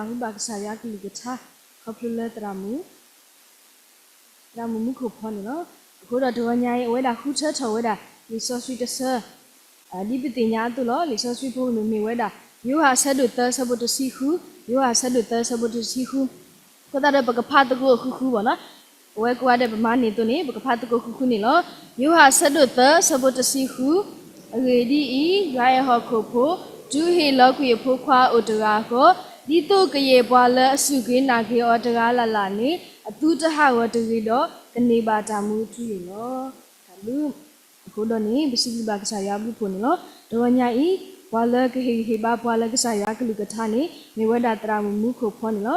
သးဟူဘၣ်ကစၢ်ယွၤကလုၢ်ကထါ ခီဖျိလၢသရၣ်မုၣ် သရၣ်မုၣ်မူခိၣ်ဖီန့ၣ်လီၤ. အဃိဒီးတဂီၤညါအံၤ အဝဲဒၣ်ဃုထၢထီၣ်ဝဲဒၣ် လံာ်စီဆှံတဆၢ ဒ်ပသ့ၣ်ညါအသိးလီၤ. လံာ်စီဆှံဖိကနုာ်မ့ၢ်ဝဲဒၣ် ယိၤဟၣ်အဆၢဒိၣ်သၢဆၢဖိတဆံဃု, ယိၤဟၣ်အဆၢဒိၣ်သၢဆၢဖိတဆံဃု, အဃိသတးဒီးပကဖးသကိးအဃုဃုဘၣ်နီၤ. အဝဲကိးဂၤဒဲးပမၤန့ၢ်အသိးန့ၣ် ပကဖးသကိးဃုဃုန့ၣ်လီၤ. ယိၤဟၣ်အဆၢဒိၣ်သၢဆၢဖိတဆံဃု, အဂ့ၢ်ဒ်အံၤ, ယွၤအဲၣ်ဟီၣ်ခိၣ်ဖိ, တုၤဟ့ၣ်လီၤကွံာ်အဖိခွါအိၣ်တဂၤအဃိ, ဒ်သိးကယဲၢ်ပှၤလၢအစူၢ်က့ၤနာ်က့ၤအီၤတဂၤလၢ်လၢ်န့ၣ် အသူတဟးဂီၤတဂ့ၤဒီး ကန့ၢ်ဘၣ်တၢ်မူထူယိာ်လီၤ. တၢ်ဘျုး အဃိဒီးန့ၣ် ပစံးဘျုးဘၣ်ကစၢ်ယွၤအဘျုးအဖှိၣ်န့ၣ်လီၤ. တဂီၤညါအံၤ ပှၤလၢကဟ့ၣ်ဂံၢ်ဟ့ၣ်ဘါပှၤလၢကစၢ်ယွၤကလုၢ်ကထါန့ၣ် မ့ၢ်ဝဲဒၣ်သရၣ်မုၣ်မူခိၣ်ဖီန့ၣ်လီၤ.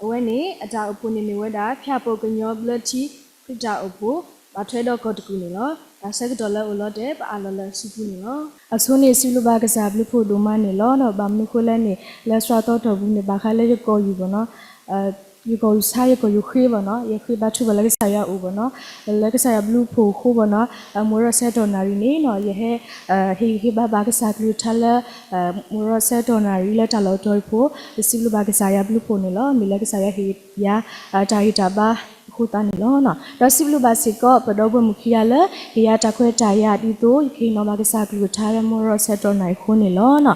အဝဲန့ၣ် အတၢ်အိၣ်ဖှိၣ်န့ၣ်မ့ၢ်ဝဲဒၣ် ဖၠၣ်ပိာ်ကညီဘျၢထံ ခရံာ်တၢ်အိၣ်ဖှိၣ် ဘၣ်ထွဲဒီးကီၢ်တကူၣ်န့ၣ်လီၤ. တၢ်ဆၢကတီၢ်လၢအိၣ်လီၤတဲာ် ပအးလီၤလၢအစုပူၤန့ၣ်လီၤ. အဆိန့ၣ် စံးဘျုးဘၣ်ကစၢ်အဘျုးအဖှိၣ်ဒိၣ်မးန့ၣ်လီၤ. ဘၣ်မနုၤဃိလဲၣ်န့ၣ် လၢစှၤသီတီၢ်ပူၤန့ၣ် ဘၣ်ဃးလၢယကီၢ်ယူၢ်ဘၣ်နီၤ ယကီၢ်ယူၢ်ဆါ ယကီၢ်ယူၢ်ဃ့ဘၣ်နီၤ ယဃ့ဘါထုကဖၣ်လၢကစၢ်ယွၤအအိၣ်ဘၣ်နီၤ လၢကစၢ်ယွၤဘျုးဖှိၣ်အဃိဘၣ်နီၤ မုၢ်ရီၣ်ဆၢကတီၢ်နၣ်ရံၣ်န့ၣ်နီၤ ယဟဲ ဟ့ၣ်ဂံၢ်ဟ့ၣ်ဘါဘၣ်ကစၢ်ကလုၢ်ကထါလၢ မုၢ်ရီၣ်ဆၢကတီၢ်နၣ်ရံၣ်လၢတၢ်လီၢ်တတီၤအံၤအဃိ ယစံးဘျုးဘၣ်ကစၢ်ယွၤဘျုးဖှိၣ်န့ၣ်လီၤ. မ့ၢ်လၢကစၢ်ယွၤဟ့ၣ်ယၤ တၢ်ဂံၢ်တၢ်ဘါအဃိသတးန့ၣ်လီၤ. ဒီးစံးဘျုးဘၣ်စ့ၢ်ကီး ပဒီပုၢ်ဝဲၢ်မုၣ်ခံဂၤလၢ ဟ့ၣ်ယၤတၢ်ခွဲးတၢ်ယာ်ဒ်သိး ယကဟ့ၣ်နီၤဘၣ်ကစၢ်ကလုၢ်ကထါလၢမုၢ်ရီၣ်ဆၢကတီၢ်နၣ်ရံၣ်အဃိန့ၣ်လီၤ.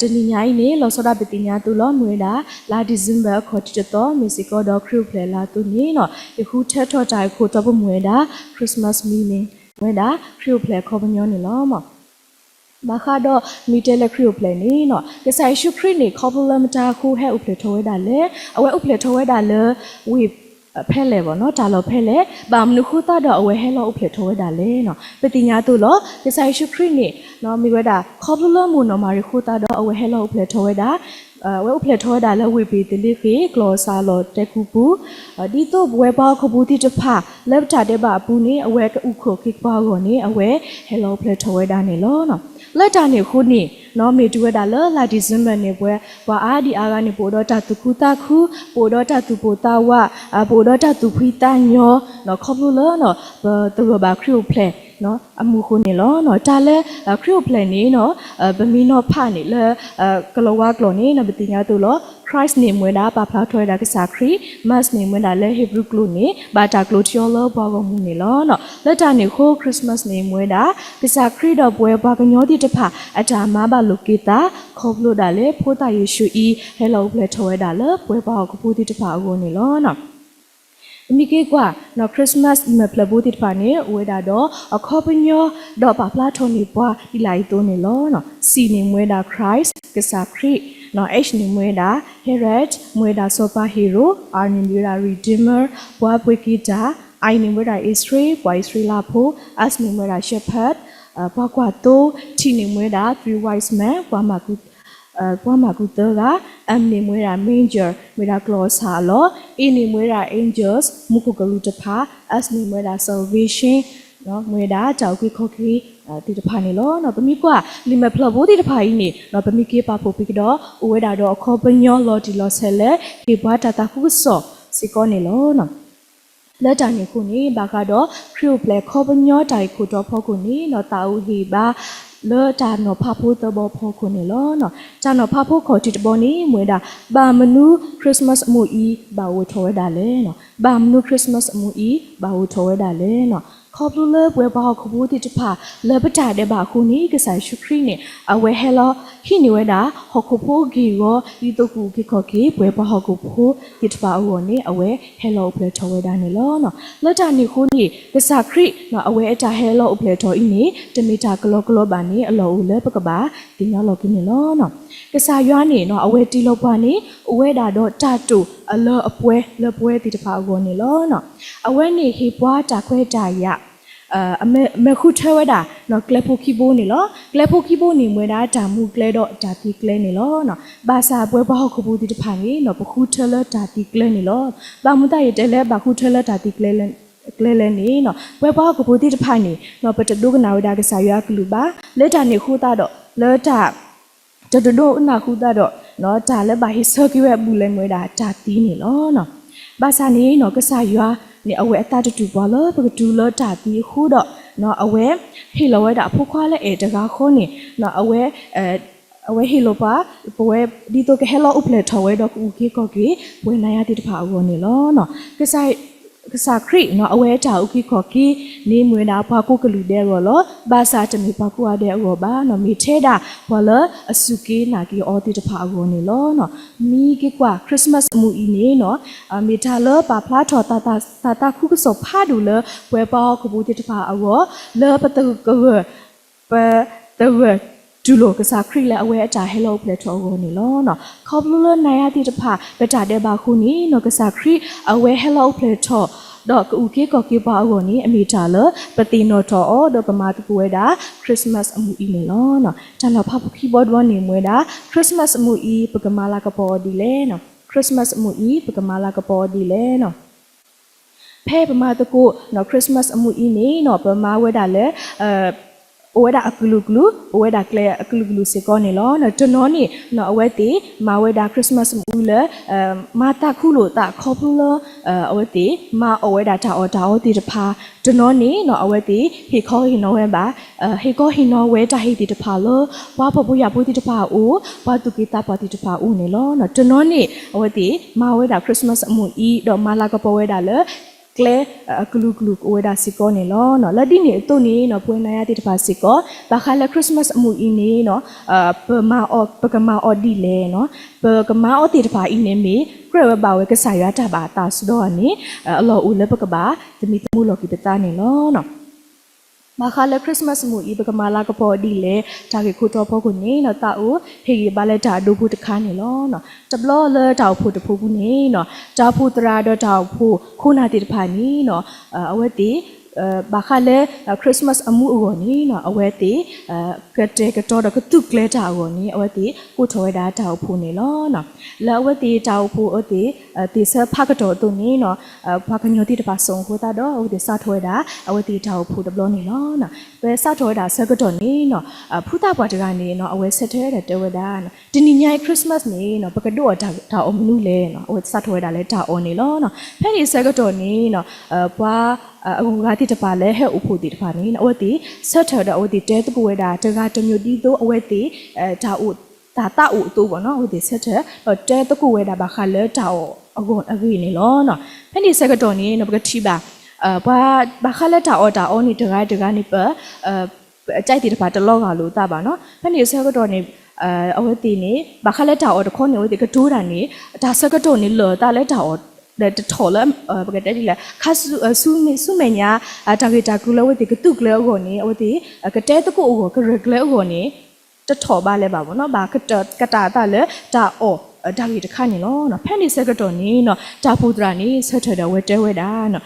တနံၤညါအံၤန့ၣ် လီၤဆီဒၣ်ပသ့ၣ်ညါအသိးလီၤ မ့ၢ်ဝဲဒၣ် လါ December အခီၣ်ထံးတသီ မ့ၢ်စ့ၢ်ကီးဒီးခရံာ်အိၣ်ဖျဲၣ်လါအသိးန့ၣ်နီၤ ယဃုထၢထီၣ်တၢ်ဂ့ၢ်ခိၣ်တီဖိမ့ၢ်ဝဲဒၣ် Christmas meaning မ့ၢ်ဝဲဒၣ် ခရံာ်အိၣ်ဖျဲၣ်အခီပညီန့ၣ်လီၤ. ဘၣ်ဃးဒီးမ့ၢ်တဲလၢခရံာ်အိၣ်ဖျဲၣ်န့ၣ်နီၤ ကစၢ်ယ့ၣ်ၡူးခရံာ်န့ၣ် ခီဖျိလၢမတၤအဃိဟဲအိၣ်ဖျဲၣ်ထီၣ်ဝဲဒၣ်လဲၣ်, အဝဲအိၣ်ဖျဲၣ်ထီၣ်ဝဲဒၣ်လၢ ဝ့ၢ်ဖဲလဲၣ်ဘၣ်နီၤ တၢ်လီၢ်ဖဲလဲၣ်, ဘၣ်မနုၤအဃိသတးဒီးအဝဲဟဲလီၤအိၣ်ဖျဲၣ်ထီၣ်ဝဲဒၣ်လဲၣ်နီၤ. ပသ့ၣ်ညါအသိးလီၤ ကစၢ်ယ့ၣ်ၡူးခရံာ်န့ၣ် မ့ၢ်ဝဲဒၣ် ခီဖျိလၢမိၢ်နီၢ်မၤရံအဃိသတးဒီး အဝဲဟဲလီၤအိၣ်ဖျဲၣ်ထီၣ်ဝဲဒၣ် အဝဲအိၣ်ဖျဲၣ်ထီၣ်ဝဲဒၣ်လၢဝ့ၢ်ဘ့းသလ့ဃ့ၣ် ကျီၢ်အစၢ်အလီၢ်တဲာ်ခူပူၤ, ဒ်သိးပဝဲပှၤဟီၣ်ခိၣ်ဖိသ့ၣ်တဖၣ် လၢပတၢ်ဒဲးဘးအပူၤန့ၣ် အဝဲကအိၣ်ခိးက့ၤပှၤအဂီၢ်န့ၣ် အဝဲဟဲလီၤအိၣ်ဖျဲၣ်ထီၣ်ဝဲဒၣ်န့ၣ်လီၤ. လၢတၢ်န့ၣ်အဃိန့ၣ် မ့ၢ်တုၤဝဲဒၣ်လၢလါ December န့ၣ် ပဝဲပှၤအါဒံအါဂၤန့ၣ် ပအိၣ်ဒီးတၢ်သူၣ်ခုသးခု, ပအိၣ်ဒီးတၢ်သူၣ်ပိၢ်သးဝး, ပအိၣ်ဒီးတၢ်သူၣ်ဖှံသးညီ, ခီဖျိလၢ ပသဂၢၢ်ဘၣ်ခရံာ်အိၣ်ဖျဲၣ် အမူအဃိန့ၣ်လီၤ. တၢ်လၢ ခရံာ်အိၣ်ဖျဲၣ်န့ၣ် ပမ့ၢ်နီၤဖးန့ၣ်လၢ ကလီၤဝါကျိာ်န့ၣ် ပသ့ၣ်ညါအသိးလီၤ Christ န့ၣ်မ့ၢ်ဝဲဒၣ် ပာ်ဖျါထီၣ်ဝဲဒၣ်ကစၢ်ခရံာ်, Mass န့ၣ်မ့ၢ်ဝဲဒၣ်လၢ Hebrew ကျိာ်န့ၣ် ဘၣ်တၢ်ကျိးထီလၢပှၤဂီၢ်မုၢ်န့ၣ်လီၤ. လၢတၢ်န့ၣ်အဃိ Christmas န့ၣ်မ့ၢ်ဝဲဒၣ် ကစၢ်ခရံာ်ဒီးပဝဲပှၤကညီသ့ၣ်တဖၣ် အတၢ်မၤဘၣ်လိာ်က့ၤသး ခီဖျိဒၣ်လၢဖိသၣ်ယ့ၣ်ၡူးအံၤ ဟဲလီၤအိၣ်ဖျဲၣ်ထီၣ်ဝဲဒၣ်လၢပဝဲပှၤဟီၣ်ခိၣ်ဖိသ့ၣ်တဖၣ်အဂီၢ်န့ၣ်လီၤ. ပမ့ၢ်က့ၤကွၢ် Christmas မ့ၢ်ဖျၢၣ်ဘိသ့ၣ်တဖၣ်န့ၣ် အိၣ်ဝဲဒၣ်ဒီးအခီပညီ ဒီးပာ်ဖျါထီၣ်န့ၢ်ပှၤဒ်လဲၣ်အသိးန့ၣ်လီၤ. C န့ၣ်မ့ၢ်ဝဲဒၣ် Christ ကစၢ်ခရံာ်, H န့ၣ်မ့ၢ်ဝဲဒၣ် Herod မ့ၢ်ဝဲဒၣ်စီၤပၤဟ့ၤရိာ်, R န့ၣ်မ့ၢ်ဝဲဒၣ် Redeemer ပှၤပှ့ၤက့ၤတၢ်, I န့ၣ်မ့ၢ်ဝဲဒၣ် Israel ပှၤအံၣ်စရ့လးဖိ, S န့ၣ်မ့ၢ်ဝဲဒၣ် Shepherd ပှၤကွၢ်သိ, T န့ၣ်မ့ၢ်ဝဲဒၣ် Three Wise Men ပှၤမၤကူ ပှၤမၤကူသၢဂၤ, M န့ၣ်မ့ၢ်ဝဲဒၣ် manger မ့ၢ်ဒၣ်ကျီၢ်အစၢ်အလီၢ်, A န့ၣ်မ့ၢ်ဝဲဒၣ် angels မူခိၣ်ကလူးတဖၣ်, S န့ၣ်မ့ၢ်ဝဲဒၣ် salvation မ့ၢ်ဝဲဒၣ်တၢ်အုၣ်က့ၤခီၣ်က့ၤသ့ၣ်တဖၣ်န့ၣ်လီၤ. ပမ့ၢ်ကွၢ် လံာ်မဲာ်ဖျၢၣ်ဖိသ့ၣ်တဖၣ်အံၤန့ၣ် ပမ့ၢ်က့ၤပာ်ဖှိၣ်ပကဒီး အိၣ်ဝဲဒၣ်ဒီးအခီပညီလီၤတံၢ်လီၤဆဲးလၢ ဟ့ၣ်ပှၤတၢ်သးခုကစီၣ်စ့ၢ်ကီးန့ၣ်လီၤ. လၢတၢ်န့ၣ်အဃိန့ၣ် ဘၣ်ဃးဒီးခရံာ်အိၣ်ဖျဲၣ်ခီပညီတၢ်ဂ့ၢ်ခိၣ်တီဖီခိၣ်န့ၣ် ဒီးသးအိၣ်ဟ့ၣ်ဘါလၢတၢ်နီၤဖးဖိသၢဘီဖီခိၣ်န့ၣ်လီၤ. တၢ်နီၤဖးဖိခီၣ်ထံးတဘီန့ၣ် မ့ၢ်ဝဲဒၣ် ဘၣ်မနုၤ Christmas အမူအံၤ ဘၣ်အိၣ်ထီၣ်ဝဲဒၣ်လဲၣ်. ဘၣ်မနုၤ Christmas အမူအံၤ ဘၣ်အိၣ်ထီၣ်ဝဲဒၣ်လဲၣ်. ခီဖျိလၢပဝဲပှၤဟီၣ်ခိၣ်ဖိသ့ၣ်တဖၣ် လၢပတၢ်ဒဲးဘးအဃိန့ၣ် ကစၢ်ယ့ၣ်ၡူးခရံာ်န့ၣ် အဝဲဟဲလီၤဟံးန့ၢ်ဝဲဒၣ် ဟီၣ်ခိၣ်ဖိအဂ့ၢ်အဂီၤ ဒ်သိးကအုၣ်က့ၤခီၣ်က့ၤ ပဝဲပှၤဟီၣ်ခိၣ်ဖိသ့ၣ်တဖၣ်အဂီၢ်န့ၣ် အဝဲဟဲလီၤအိၣ်ဖျဲၣ်ထီၣ်ဝဲဒၣ်န့ၣ်လီၤ. လၢတၢ်န့ၣ်အဃိန့ၣ် ကစၢ်ခရံာ် အဝဲအတၢ်ဟဲလီၤအိၣ်ဖျဲၣ်ထီၣ်အံၤန့ၣ် တမ့ၢ်တၢ်ကလီကလီဘၣ်န့ၣ် အလီၢ်အိၣ်လၢပကဘၣ်သ့ၣ်ညါလီၤက့ၤန့ၣ်လီၤ. ကစၢ်ယွၤန့ၣ် အဝဲတ့လီၤပှၤန့ၣ် အိၣ်ဝဲဒၣ်ဒီးတၢ်တိာ်အလၢအပှဲၤလၢပဝဲသ့ၣ်တဖၣ်အဂီၢ်န့ၣ်လီၤ. အဝဲန့ၣ်ဟ့ၣ်ပှၤတၢ်ခွဲးတၢ်ယာ် အမ့ၢ်ဃုထၢဝဲဒၣ် ကျဲဖိခံဘိန့ၣ်လီၤ. ကျဲဖိခံဘိန့ၣ် မ့ၢ်ဝဲဒၣ်တၢ်မူကျဲဒီးတၢ်သံကျဲန့ၣ်လီၤ. ဘၣ်ဆၣ်ပဝဲပှၤဟီၣ်ခိၣ်ဖိသ့ၣ်တဖၣ်န့ၣ် ပဃုထၢလၢတၢ်သံကျဲန့ၣ်လီၤ. ဘၣ်မနုၤယတဲလၢဘၣ်ဃုထၢလၢတၢ်သံကျဲလဲၣ်န့ၣ် ပဝဲပှၤဟီၣ်ခိၣ်ဖိသ့ၣ်တဖၣ်န့ၣ် ပတဒိကနၣ်ဝဲဒၣ်ကစၢ်ယွၤအကလုၢ်ဘၣ်. လၢတၢ်န့ၣ်အဃိသတးဒီး လၢတၢ် တဒိကနၣ်အဃိသတးဒီး တၢ်လၢဘၣ်ဟ့ၣ်ဆၢက့ၤဝဲအဘူးအလဲမ့ၢ်ဝဲဒၣ်တၢ်သံန့ၣ်လီၤ. ဘၣ်ဆၣ်န့ၣ် ကစၢ်ယွၤန့ၣ် အဝဲအသးတတူာ်ပှၤလၢပကတုၤလၢတၢ်သံအဃိဒီး အဝဲဟ့ၣ်လီၤဝဲဒၣ်အဖိခွါလၢအဲၣ်တဂၤဃီန့ၣ် အဝဲ အဝဲဟ့ၣ်လီၤပှၤ ပဝဲဒ်သိးကဟဲလီၤအိၣ်ဖျဲၣ်ထီၣ်ဝဲဒီးကအုၣ်က့ၤခီၣ်က့ၤ ပဝဲနၤယၤသ့ၣ်တဖၣ်အဂီၢ်န့ၣ်လီၤ. ကစၢ် ကစၢ်ခရံာ်န့ၣ် အဝဲတၢ်အုၣ်က့ၤခီၣ်က့ၤန့ၣ် မ့ၢ်ဝဲဒၣ်ပှၤကိးကလုာ်ဒဲးအဂီၢ်လီၤ. ဘၣ်ဆၣ်တမ့ၢ်ပှၤကိးဂၤဒဲးအဂီၢ်ဘၣ်န့ၣ်, မ့ၢ်ထဲဒၣ်ပှၤလၢအစူၢ်က့ၤနာ်က့ၤအီၤသ့ၣ်တဖၣ်အဂီၢ်န့ၣ်လီၤ. မ့ၢ်က့ၤကွၢ် Christmas အမူးအံၤန့ၣ်န့ၣ်, မ့ၢ်တၢ်လၢပာ်ဖျါထီၣ် တၢ်သးခုကစီၣ်ဖးဒိၣ်လၢ ပဝဲပှၤဟီၣ်ခိၣ်ဖိသ့ၣ်တဖၣ်အဂီၢ် လၢပသဂၢၢ် ပသဂၢၢ်တူၢ်လိာ်ကစၢ်ခရံာ်လၢအဝဲအတၢ်ဟဲလီၤအိၣ်ဖျဲၣ်ထီၣ်အဂီၢ်န့ၣ်လီၤ. ခီဖျိလၢနၤယၤသ့ၣ်တဖၣ် ပတၢ်ဒဲးဘးအဃိန့ၣ်န့ၣ်, ကစၢ်ခရံာ်အဝဲဟဲလီၤအိၣ်ဖျဲၣ်ထီၣ် ဒီးကအုၣ်က့ၤခီၣ်က့ၤပှၤအဂီၢ်န့ၣ် အမ့ၢ်တၢ်လၢပသ့ၣ်နီၣ်ထီၣ်အီၤ ဒီးပမၤသကိးဝဲဒၣ် Christmas အမူးအံၤန့ၣ်လီၤ. တၢ်နီၤဖးခံဘီတဘီန့ၣ် မ့ၢ်ဝဲဒၣ် Christmas အမူးအံၤ ပကမၤလၤကပီၤအီၤဒ်လဲၣ်. Christmas အမူးအံၤ ပကမၤလၤကပီၤအီၤဒ်လဲၣ်. ဖဲပမၤသကိး Christmas အမူးအံၤန့ၣ်န့ၣ်, ပမၤဝဲဒၣ်လၢ အိၣ်ဝဲဒၣ်အကလုာ်ကလုာ်, အိၣ်ဝဲဒၣ်ကျဲအကလုာ်ကလုာ်စ့ၢ်ကီးန့ၣ်လီၤ. တနီၤန့ၣ် အဝဲသ့ၣ်မၤဝဲဒၣ် Christmas အမူးအံၤလၢ မၤသးခုလိာ်သးခီဖျိလၢ အဝဲသ့ၣ်မၤအီၣ်ဝဲဒၣ်တၢ်အီၣ်တၢ်အီသ့ၣ်တဖၣ်, တနီၤန့ၣ် အဝဲသ့ၣ်ဟ့ၣ်ခီဟ့ၣ်နီၤဝဲဘၣ် ဟ့ၣ်ခီဟ့ၣ်နီၤဝဲတၢ်ဟ့ၣ်သ့ၣ်တဖၣ်လၢ ပှၤဖှီၣ်ဖိယာ်ဖိသ့ၣ်တဖၣ်အအိၣ်, ပှၤသူၣ်က့သးပှၢ်သ့ၣ်တဖၣ်အအိၣ်န့ၣ်လီၤ. တနီၤန့ၣ် အဝဲသ့ၣ်မၤဝဲဒၣ် Christmas အမူးအံၤ ဒီးမၤလၤကပီၤဝဲဒၣ်လၢ ကျဲအကလုာ်ကလုာ်ကအိၣ်ဝဲဒၣ်စ့ၢ်ကီးန့ၣ်လီၤ. လၢဒ်န့ၣ်အသိးန့ၣ် ပဝဲနၤယၤသ့ၣ်တဖၣ်စ့ၢ်ကီး ဘၣ်ဃးလၢ Christmas အမူးအံၤန့ၣ် ပမၤအီၤ ပကမၤအီၤဒ်လဲၣ်န့ၣ်, ပကမၤအီၤသ့ၣ်တဖၣ်အံၤန့ၣ်မ့ၢ် ကြၢးဝဲဘၣ်ဝဲကစၢ်ယွၤတၢ်ဘၣ်အသးစ့ၢ်ကီးဧါန့ၣ် အလီၢ်အိၣ်လၢပကဘၣ်သမံသမိးလီၤက့ၤပသးန့ၣ်လီၤ. ဘၣ်ဃးလၢ Christmas အမူးအံၤ ပကမၤလၤကပီၤဒ်လဲၣ်, တၢ်ဂ့ၢ်ခိၣ်တီဖီခိၣ်န့ၣ် သးအိၣ်ဟ့ၣ်ဂံၢ်ဘါလၢတၢ်အဒိဖိတခါန့ၣ်လီၤ. တဘျီလၢတၢ်အိၣ်ဖှိၣ်တဖှိၣ်ပူၤန့ၣ် တၢ်အိၣ်ဖှိၣ်သရၣ်ဒီးတၢ်အိၣ်ဖှိၣ်ခိၣ်နၢ်သ့ၣ်တဖၣ်န့ၣ် အဝဲသ့ၣ် ဘၣ်ဃးလၢ Christmas အမူးအဂီၢ်န့ၣ် အဝဲသ့ၣ် ကတဲာ်ကတီၤဒီးကသူၣ်ကျဲၤတၢ်အဂီၢ်န့ၣ် အဝဲသ့ၣ်ကိးထီၣ်ဝဲဒၣ်တၢ်အိၣ်ဖှိၣ်န့ၣ်လီၤ. လၢအဝဲသ့ၣ်တၢ်အိၣ်ဖှိၣ်အဝဲသ့ၣ် သ့ၣ်ဆၢဖးကတီၢ်အသိးန့ၣ် ပှၤကညီသ့ၣ်တဖၣ်စိာ်အဃိသတးဒီး အဝဲသ့ၣ်စးထီၣ်ဝဲဒၣ် အဝဲသ့ၣ်တၢ်အိၣ်ဖှိၣ်တဘျီန့ၣ်လီၤ. ဖဲစးထီၣ်ဝဲဒၣ်အဆၢကတီၢ်န့ၣ် ဖုသးပှၢ်တဂၤန့ၣ် အဝဲဆၢထၢၣ်ဒီးတဲဝဲဒၣ် တနံၤညါအံၤ Christmas န့ၣ် ပကဒိးအီၣ်တၢ်အီၣ်မနုၤလဲၣ်. အဝဲသ့ၣ်စးထီၣ်ဝဲဒၣ်လၢတၢ်အီၣ်န့ၣ်လီၤ. ဖဲန့ၣ်အဆၢကတီၢ်န့ၣ် ပှၤအဂုၤအဂၤသ့ၣ်တဖၣ်လၢဟဲအိၣ်ဖှိၣ်သ့ၣ်တဖၣ်န့ၣ် အဝဲသ့ၣ်ဆၢထၢၣ်ဒီးအဝဲသ့ၣ်တဲသကိးဝဲဒၣ် တဂၤတမံၤဒ်သိးအဝဲသ့ၣ် တၢ်အိၣ် တၢ်သးအိၣ်အသိးဘၣ်န့ၣ် အဝဲသ့ၣ်ဆၢထၢၣ် ဒီးတဲသကိးဝဲဒၣ်ဘၣ်ဃးလၢတၢ်အီၣ်အဂီၢ်အဂ့ၢ်န့ၣ်လီၤ. ဖဲန့ၣ်အဆၢကတီၢ်န့ၣ် ပကထံၣ်ဘၣ် ပှၤဘၣ်ဃးလၢတၢ်အီၣ်တၢ်အီန့ၣ် တဂၤတဂၤန့ၣ် ပ အကၠဲးသ့ၣ်တဖၣ်တလီၤဂာ်လိာ်အသးဘၣ်န့ၣ်. ဖဲန့ၣ်အဆၢကတီၢ်န့ၣ် အဝဲသ့ၣ်န့ၣ် ဘၣ်ဃးလၢတၢ်အီၣ်တခီန့ၣ် အဝဲသ့ၣ်ကတိၤတၢ်န့ၣ် တၢ်ဆၢကတီၢ်န့ၣ် လၢာ်အသးလၢတၢ်အီၣ် ဒီးတထီၣ်လၢ ပကတဲဒ်လဲၣ် ခါဆူမဲာ်ညါ တၢ်ဂ့ၢ်တၢ်ကျိၤလၢအဝဲသ့ၣ်ကသူၣ်ကျဲၤအဂီၢ်န့ၣ် အဝဲသ့ၣ် ကတဲသကိးအဂီၢ် ကရဲၣ်ကျဲၤအဂီၢ်န့ၣ် တထီၣ်ဘၣ်လၢၤဘၣ်ဘၣ်န့ၣ် ဘၣ်ကတၢၢ်အသးလၢတၢ်အီၣ်တၢ်ဂ့ၢ်တခါန့ၣ်လီၤ. ဖဲန့ၣ်ဆၢကတီၢ်န့ၣ် တၢ်အိၣ်ဖှိၣ်သရၣ်န့ၣ် ဆၢထၢၣ်ဒီးအဝဲတဲဝဲဒၣ်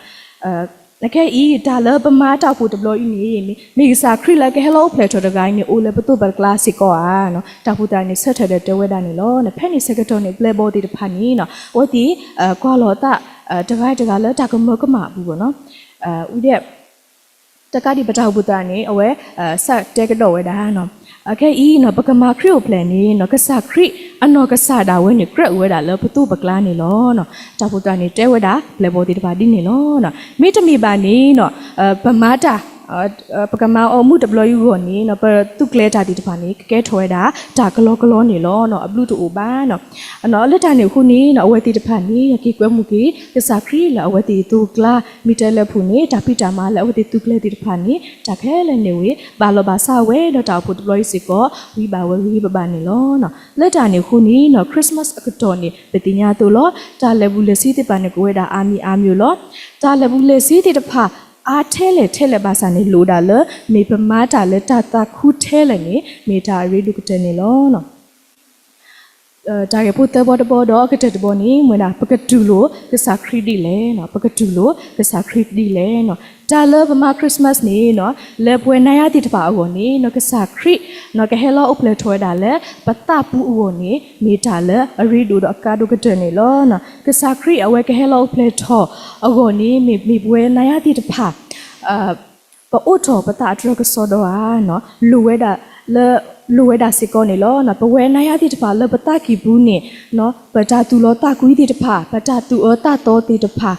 အခဲအံၤ တၢ်လၢပမၤတၢ်အိၣ်ဖှိၣ်တဘျီအံၤန့ၣ် မ့ၢ်ကစၢ်ခရံာ်လၢကဟဲလီၤအိၣ်ဖျဲၣ်ထီၣ်တဂၤအံၤန့ၣ် အိၣ်လၢပသိးပကျါစ့ၢ်ကီးဧါ. တၢ်အိၣ်ဖှိၣ်သရၣ်န့ၣ် ဆၢထၢၣ်ဒီးတဲဝဲဒၣ်န့ၣ်လီၤ. ဖဲန့ၣ်ဆၢကတီၢ်န့ၣ် ပျဲၢ်ဘီသ့ၣ်တဖၣ်န့ၣ် အဝဲသ့ၣ် ကွၢ်လီၤအသး တဂၤတဂၤလၢတၢ်ကမၢကမၣ်အပူၤဘၣ်န့ၣ် ဝံၤဒီး တကးဒံးပတၢ်အိၣ်ဖှိၣ်သရၣ်န့ၣ် အဝဲ စးတဲကဒီးဝဲဒၣ် အခဲအံၤန့ၣ် ပကမၤခရံာ်အိၣ်ဖျဲၣ်န့ၣ် ကစၢ်ခရံာ်အနီၢ်ကစၢ်ဒၣ်ဝဲန့ၣ် ကြၢးအိၣ်ဝဲဒၣ်လၢပသိးပကျါန့ၣ်လီၤ. တၢ်အိၣ်ဖှိၣ်သရၣ်န့ၣ် တဲဝဲဒၣ် ပျဲၢ်ဘီသ့ၣ်တဖၣ်ဒ်န့ၣ်လီၤ. မ့တမ့ၢ်ဘၣ်န့ၣ် ပမၤတၢ် ပကမၤအီၣ်မူးတဘျီအံၤအဂီၢ်န့ၣ် ပသူၣ်ကျဲၤတၢ်သ့ၣ်တဖၣ်န့ၣ် ကကဲထီၣ်ဝဲဒၣ် တၢ်ကလီကလီန့ၣ်လီၤ. အဘျုးတအိၣ်ဘၣ် လၢတၢ်န့ၣ်အဃိန့ၣ် အဝဲသ့ၣ်တဖၣ်န့ၣ် က့ၤကွဲမုာ်က့ၤ ကစၢ်ခရံာ်လၢအဝဲသ့ၣ်သိးကျါ မ့ၢ်တဲလၢဖုၣ်န့ၣ် တၢ်ဖံးတၢ်မၤလၢအဝဲသ့ၣ်သူၣ်ကျဲၤသ့ၣ်တဖၣ်န့ၣ် တၢ်ခဲလၢာ်န့ၣ်ဝဲ ဘၣ်လီၤဘၣ်စးဝဲဒီးတၢ်အိၣ်ဖှိၣ်တဘျီအံၤစ့ၢ်ကီး ဝံၤဘၣ်ဝဲဂ့ၤဂ့ၤဘၣ်ဘၣ်န့ၣ်လီၤ. လၢတၢ်န့ၣ်အဃိန့ၣ် Christmas အကတီၢ်န့ၣ် ပသ့ၣ်ညါအသိးလီၤ. တၢ်လဲၤဘူးလဲၤဆံးသ့ၣ်တဖၣ်န့ၣ် ကအိၣ်ဝဲဒၣ်အါမံၤအါမံၤလီၤ. တၢ်လဲၤဘူးလဲၤဆံးသ့ၣ်တဖၣ် အါထဲလဲၣ်ထဲလဲၣ်ဘၣ်ဆၣ်န့ၣ် လိၣ်ဒၣ်လၢ မ့ၢ်ပမၤတၢ်လၢတၢ်သးခုထဲလဲၣ်န့ၣ် မ့ၢ်တၢ်အရ့ဒိၣ်ကတၢၢ်န့ၣ်လီၤ. တၢ်ဂ့ၢ်ဖိသၢဘီတဘီဒီးအကတၢၢ်တဘီန့ၣ် မ့ၢ်ဝဲဒၣ် ပကတူၢ်လိာ်ကစၢ်ခရံာ်ဒ်လဲၣ်, ပကတူၢ်လိာ်ကစၢ်ခရံာ်ဒ်လဲၣ်. တၢ်လၢပမၤ Christmas န့ၣ် လၢပဝဲနၤယၤသ့ၣ်တဖၣ်အဂီၢ်န့ၣ် ကစၢ်ခရံာ် ကဟဲလီၤအိၣ်ဖျဲၣ်ထီၣ်ဝဲဒၣ်လၢပသးပူၤအဂီၢ်န့ၣ် မ့ၢ်တၢ်လၢအရ့ဒိၣ်ဒီးအကါဒိၣ်ကတၢၢ်န့ၣ်လီၤ. ကစၢ်ခရံာ်အဝဲကဟဲလီၤအိၣ်ဖျဲၣ်ထီၣ်အဂီၢ်န့ၣ် မ့ၢ်မ့ၢ်ပဝဲနၤယၤသ့ၣ်တဖၣ် ပအိးထီၣ်ပသးအတြၢၤကစီဒီဧါ, လိၣ်ဝဲဒၣ်လၢ လိၣ်ဝဲဒၣ်စ့ၢ်ကီးန့ၣ်လီၤ. ပဝဲနါယါသ့ၣ်တဖၣ်လၢပသးကံၢ်ပူၤန့ၣ် ပတၢ်သူၣ်လီၤသးကွံသ့ၣ်တဖၣ်, ပတၢ်သူၣ်အၢသးသီသ့ၣ်တဖၣ်,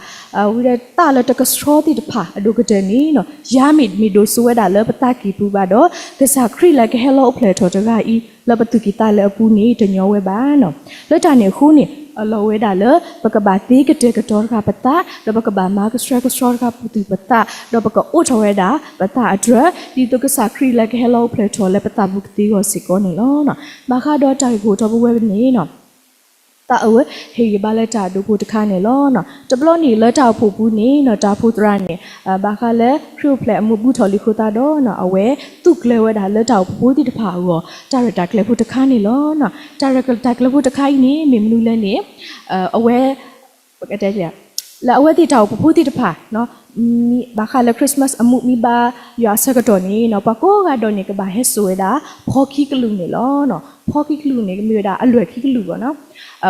ဝံၤဒီးသးလၢတကဆှီသ့ၣ်တဖၣ် အဒိၣ်ကတၢၢ်န့ၣ် ယၤမ့ၢ်မ့ၢ်ဒိၣ်စိဝဲဒၣ်လၢပသးကံၢ်ပူၤဘၣ်ဒီး ကစၢ်ခရံာ်လၢကဟဲလီၤအိၣ်ဖျဲၣ်ထီၣ်တဂၤအံၤ လၢပသူၣ်ကံၢ်သးလဲအပူၤန့ၣ် တညီဝဲဘၣ်. လၢတၢ်န့ၣ်အဃိန့ၣ် အလီၢ်ဝဲဒၣ်လၢ ပကဘၣ်သ့ကတဲာ်ကတီၤတဂၤပသး, ဒီးပကဘၣ်မၤကဆှဲကဆှီတဂၤပသူၣ်ပသး, ဒီးပကအိးထီၣ်ဝဲဒၣ် ပသးအတြၢၤ ဒ်သိးကစၢ်ခရံာ်လၢကဟဲလီၤအိၣ်ဖျဲၣ်ထီၣ်လၢပသးပူၤကသ့အဂီၢ်စ့ၢ်ကီးန့ၣ်လီၤ. ဘၣ်ဃးဒီးတၢ်ဂ့ၢ်ကီၢ်ထီၣ်ပဝဲန့ၣ် သးအဝဲဟ့ၣ်ဂံၢ်ဘါလၢတၢ်ဒိၣ်ဖိတခါန့ၣ်လီၤ. တဘျီန့ၣ်လၢတၢ်အိၣ်ဖှိၣ်ပူၤန့ၣ် တၢ်အိၣ်ဖှိၣ်သရၣ်န့ၣ် ဘၣ်ဃးလၢခရံာ်အိၣ်ဖျဲၣ်အမူးဘူးထီၣ်လံအဃိသတးဒီး အဝဲသူၣ်ကျဲၤဝဲဒၣ်လၢတၢ်အိၣ်ဖှိၣ်ဖိသ့ၣ်တဖၣ်အဂီၢ် တၢ်ရဲၣ်တၢ်ကျဲၤဖိတခါန့ၣ်လီၤ. တၢ်ရဲၣ်တၢ်ကျဲၤဖိတခါအံၤန့ၣ် မ့ၢ်မနုၤလဲၣ်န့ၣ် အဝဲ လၢအဝဲသ့ၣ်တၢ်အိၣ်ဖှိၣ်ဖိသ့ၣ်တဖၣ် ဘၣ်ဃးလၢ Christmas အမူးမ့ၢ်ဘါယွၤအဆၢကတီၢ်န့ၣ် ပှၤကိးဂၤဒဲးန့ၣ် ကဘၣ်ဟဲစိာ်ဝဲဒၣ် ဖီခံကလုာ်န့ၣ်လီၤ. ဖီခံကလုာ်န့ၣ် ကမ့ၢ်ဝဲဒၣ်အလွဲၢ်ခံကလုာ်ဘၣ်နီၤ.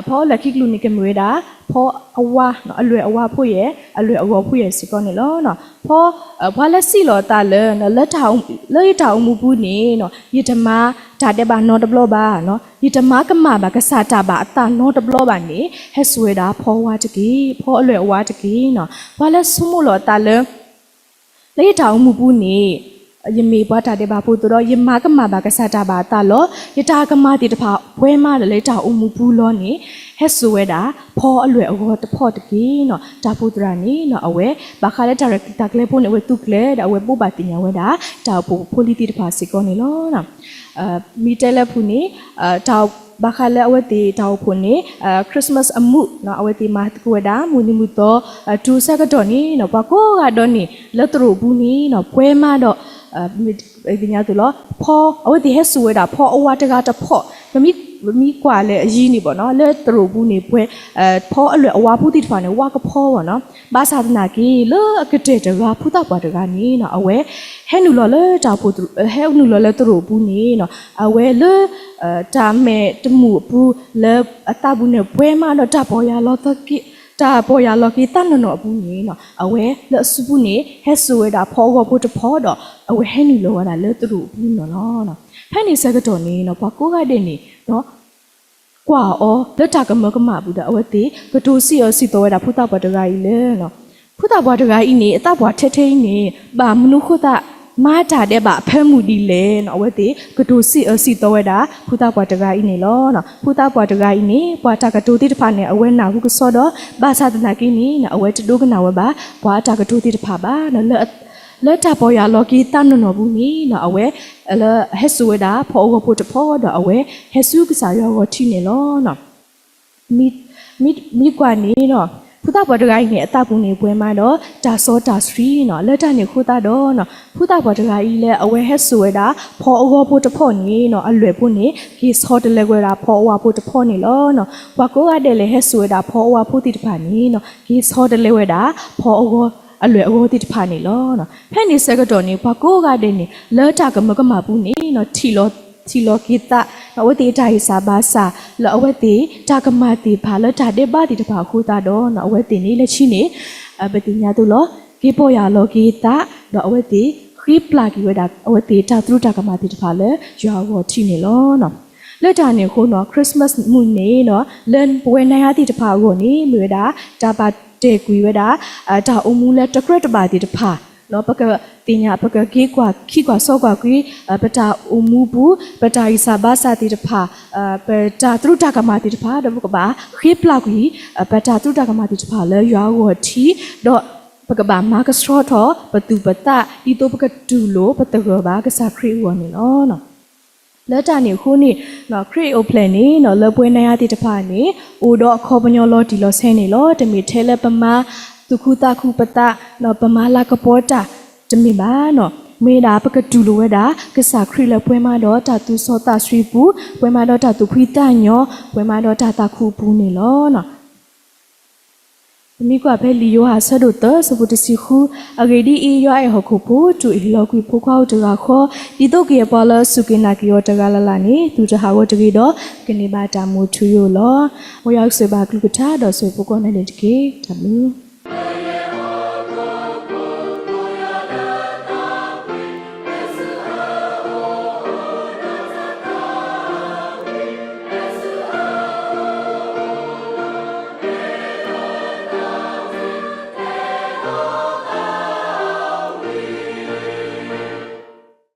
ဖီအလွဲၢ်ခံကလုာ်န့ၣ် ကမ့ၢ်ဝဲဒၣ် ဖီအဝါ အလွဲၢ်အဝါဖိယဲၢ် အလွဲၢ်အဂီၤဖိယဲၢ်စ့ၢ်ကီးန့ၣ်လီၤ. ဖီ ပှၤလၢစံးလီၤအသးလၢ လၢယတၢ်အိၣ်မူပူၤန့ၣ် ယတမၤတၢ်ဒဲးဘးနီတဘျီဘၣ်, ယတမၤကမၣ်ဘၣ်ကစၢ်တၢ်ဘၣ်အသးနီတဘျီဘၣ်န့ၣ် ဟဲစိာ်ဝဲဒၣ်ဖီဝါတက့ၢ်, ဖီအလွဲၢ်အဝါတက့ၢ်. ပှၤလၢဆိကမိၣ်လီၤအသးလၢ လၢယတၢ်အိၣ်မူပူၤန့ၣ် ယမ့ၢ်ပှၤတၢ်ဒဲးဘးဖိအသိးဒီး ယမၤကမၣ်ဘၣ်ကစၢ်တၢ်ဘၣ်အသးလီၤ. ယတၢ်ကမၣ်သ့ၣ်တဖၣ်ပှဲၤမးဒီးလၢယတၢ်အိၣ်မူပူၤလီၤန့ၣ် ဟဲစိာ်ဝဲဒၣ် ဖီအလွဲၢ်အဂီၤတဖီတက့ၢ်. တၢ်အိၣ်ဖှိၣ်သရၣ်န့ၣ် အဝဲ ဘၣ်ဃးလၢတၢ်ရဲၣ်တၢ်ကျဲၤဖိန့ၣ် အဝဲသူၣ်ကျဲၤဒီးအဝဲဘိးဘၣ်သ့ၣ်ညါဝဲဒၣ် တၢ်အိၣ်ဖှိၣ်ဖိလံၤသ့ၣ်တဖၣ်စ့ၢ်ကီးန့ၣ်လီၤ. မ့ၢ်တဲလၢပူၤန့ၣ် ဘၣ်ဃးလၢအဝဲသ့ၣ်တၢ်အိၣ်ဖှိၣ်န့ၣ် Christmas အမူး အဝဲသ့ၣ်မၤသကိးဝဲဒၣ် မုၢ်နံၤမုၢ်သီ တုၤဆၢကတီၢ်န့ၣ် ပှၤကိးဂၤဒဲးန့ၣ် လၢသရိာ်ပူၤန့ၣ် ပှဲၤမးဒီး သ့ၣ်ညါသိးလီၤ ဖီ အဝဲသ့ၣ်ဟဲစိာ်ဝဲဒၣ် ဖီအဝါတဂၤတဖီ ပမ့ၢ်ကွၢ်လၢအယံၤန့ၣ်ဘၣ်နီၤ လၢသရိာ်ပူၤန့ၣ် ပှဲၤ ဖီအလွဲၢ်အဝါဖိသ့ၣ်တဖၣ်န့ၣ် ဝါကဖီဘၣ်နီၤ. ဘၣ်ဆၣ်သနာ်က့ လၢအကတၢၢ်တဂၤ ဖိသၣ်ပှၢ်တဂၤန့ၣ် အဝဲ ဟဲနုာ်လီၤလၢတၢ်အိၣ်ဖှိၣ် ဟဲနုာ်လီၤလၢသရိာ်ပူၤန့ၣ် အဝဲလၢ တၢ်မဲာ်တမုာ်အပူၤ လၢအသးပူၤန့ၣ် ပှဲၤမးဒီးတၢ်ပီၢ်ယၢ်လီၤက့ၤ တၢ်ပီၢ်ယၢ်လီၤက့ၤသးနီၢ်နီၢ်အပူၤန့ၣ် အဝဲလၢအစုပူၤန့ၣ် ဟဲစိာ်ဝဲဒၣ်ဖီအဂီၤဖိတဖီဒီး အဝဲဟဲနုာ်လီၤဝဲဒၣ်လၢသရိာ်အပူၤန့ၣ်လီၤ. ဖဲန့ၣ်ဆၢကတီၢ်န့ၣ် ပှၤကိးဂၤဒဲးန့ၣ် ကွၢ်အီၤလၢတၢ်ကမၢကမၣ်အပူၤဒီး အဝဲသ့ၣ် ကတိၤစံးအၢစံးသီဝဲဒၣ် ဖိသၣ်ပှၢ်တဂၤအံၤလၢ ဖိသၣ်ပှၢ်တဂၤအံၤန့ၣ် အသးပှၢ်ထဲထဲအံၤန့ၣ် ဘၣ်မနုၤဃိသတး မၤတၢ်ဒဲးဘးအဖၢမုၢ်ဒ်လဲၣ်န့ၣ် အဝဲသ့ၣ် ကတိၤစံးအၢစံးသီဝဲဒၣ် ဖိသၣ်ပှၢ်တဂၤအံၤန့ၣ်လီၤ. ဖိသၣ်ပှၢ်တဂၤအံၤန့ၣ် ပှၤတၢ်ကတိၤသ့ၣ်တဖၣ်န့ၣ် အဝဲနၢ်ဟူကစီဒီး ဘၣ်ဆၣ်သနာ်က့န့ၣ် အဝဲတဒိကနၣ်ဝဲဘၣ် ပှၤအတၢ်ကတိၤသ့ၣ်တဖၣ်ဘၣ် လၢတၢ်ပီၢ်ယၢ်လီၤက့ၤသးနီၢ်နီၢ်ပူၤန့ၣ် အဝဲ ဟဲစိာ်ဝဲဒၣ် ဖီအဂီၤဖိတဖီဒီး အဝဲဟဲဆူကစၢ်ယွၤအဂီၢ်ထံးန့ၣ်လီၤ. မ့ၢ်ကွၢ်န့ၣ် ဖိသၣ်ပှၢ်တဂၤအံၤန့ၣ် အသးပူၤန့ၣ်ပှဲၤမးဒီး တၢ်စီတၢ်ဆှံန့ၣ် လၢတၢ်န့ၣ်အဃိသတးဒီး ဖိသၣ်ပှၢ်တဂၤအံၤလၢအဝဲဟဲစိာ်ဝဲဒၣ် ဖီအဂီၤဖိတဖီန့ၣ် အလွဲၢ်ဖိန့ၣ် က့ၤဆီတလဲဝဲဒၣ် ဖီအဝါဖိတဖီန့ၣ်လီၤ. ပှၤကိးဂၤဒဲးလၢဟဲစိာ်ဝဲဒၣ် ဖီအဝါဖိသ့ၣ်တဖၣ်န့ၣ် က့ၤဆီတလဲဝဲဒၣ် ဖီအဂီၤ အလွဲၢ်အဂီၤသ့ၣ်တဖၣ်န့ၣ်လီၤ. ဖဲန့ၣ်ဆၢကတီၢ်န့ၣ် ပှၤကိးဂၤဒဲးန့ၣ် လၢတၢ်ကမၢကမၣ်ပူၤန့ၣ် ထံၣ်လီၤက့ၤသး အဝဲသ့ၣ်အတၢ်ဂံၢ်စၢ်ဘါစၢ် လၢအဝဲသ့ၣ်တၢ်ကမၤသ့ၣ်တဖၣ် လၢတၢ်ဒဲးဘးသ့ၣ်တဖၣ်အဃိသတးဒီး အဝဲသ့ၣ်န့ၣ် လၢခံန့ၣ် ပသ့ၣ်ညါသိးလီၤ က့ၤပီၢ်ယၢ်လီၤက့ၤသး ဒီးအဝဲသ့ၣ်ဃ့ပျၢ်က့ၤဝဲဒၣ် အဝဲသ့ၣ်တၢ်သရူးတၢ်ကမၣ်သ့ၣ်တဖၣ်လၢယွၤအဂီၢ်ထံးန့ၣ်လီၤ. လၢတၢ်န့ၣ်အဃိန့ၣ် Christmas မုၢ်န့ၣ် လၢပဝဲနါယါသ့ၣ်တဖၣ်အဂီၢ်န့ၣ် မ့ၢ်ဝဲဒၣ် တၢ်ဘၣ်တဲာ်ကွံာ်ဝဲဒၣ် တၢ်အိၣ်မူလၢတကြၢးတဘၣ်သ့ၣ်တဖၣ် ပကသ့ၣ်ညါ ပကက့ၤကွၢ်ခံကွၢ်စီကွၢ်ကွံာ် ပတၢ်အိၣ်မူပူၤ ပတၢ်ဂံၢ်စၢ်ဘါစၢ်သ့ၣ်တဖၣ် ပတၢ်သရူးတၢ်ကမၣ်သ့ၣ်တဖၣ် ဒီးပကဘၣ်ဃ့ပျၢ်ကွံာ် ပတၢ်သရူးတၢ်ကမၣ်သ့ၣ်တဖၣ်လၢယွၤအဂီၢ်ထံး ဒီးပကဘၣ်မၤကဆှီထီၣ် ပသူၣ်ပသး ဒ်သိးပကတူၢ်လိာ်ပသဂၢၢ်ဘၣ်ကစၢ်ခရံာ်အဂီၢ်န့ၣ်လီၤ. လၢတၢ်န့ၣ်အဃိန့ၣ် ခရံာ်အိၣ်ဖျဲၣ်န့ၣ် လၢပဝဲနါယါသ့ၣ်တဖၣ်န့ၣ် အိၣ်ဒီးအခီပညီလီၤတံၢ်လီၤဆဲးန့ၣ်လီၤ. တမ့ၢ်ထဲလၢပမၤသူၣ်ခုသးခုပသး ပမၤလၤကပီၤတၢ်တမ့ၢ်ဘၣ်. မ့ၢ်ဒၣ်ပကတူၢ်လိာ်ဝဲဒၣ် ကစၢ်ခရံာ်လၢပှဲၤမးဒီးတၢ်သူၣ်စီသးဆှံပူၤ ပှဲၤမးဒီးတၢ်သူၣ်ဖှံသးညီ ပှဲၤမးဒီးတၢ်သးခုအပူၤန့ၣ်လီၤ. ပမ့ၢ်ကွၢ်ဖဲလံာ်ယိၤဟၣ်အဆၢဒိၣ်သၢ အဆၢဖိတဆံဃု, အဂ့ၢ်ဒ်အံၤ, ယွၤအဲၣ်ဟီၣ်ခိၣ်ဖိ တုၤအဟ့ၣ်လီၤကွံာ်အဖိခွါအိၣ်တဂၤဃီ, ဒ်သိးကယဲၢ်ပှၤလၢအစူၢ်က့ၤနာ်က့ၤအီၤတဂၤလၢ်လၢ်န့ၣ် သုတဟးဂီၤတဂ့ၤဒီး ကန့ၢ်ဘၣ်တၢ်မူထူယိာ်လီၤ. မ်ယွၤကဆိၣ်ဂ့ၤဘၣ်အကလုၢ်ကထါ ဒီးဆိၣ်ဂ့ၤဖိကိးဂၤဒဲးန့ၣ်တက့ၢ်. တၢ်ဘျုး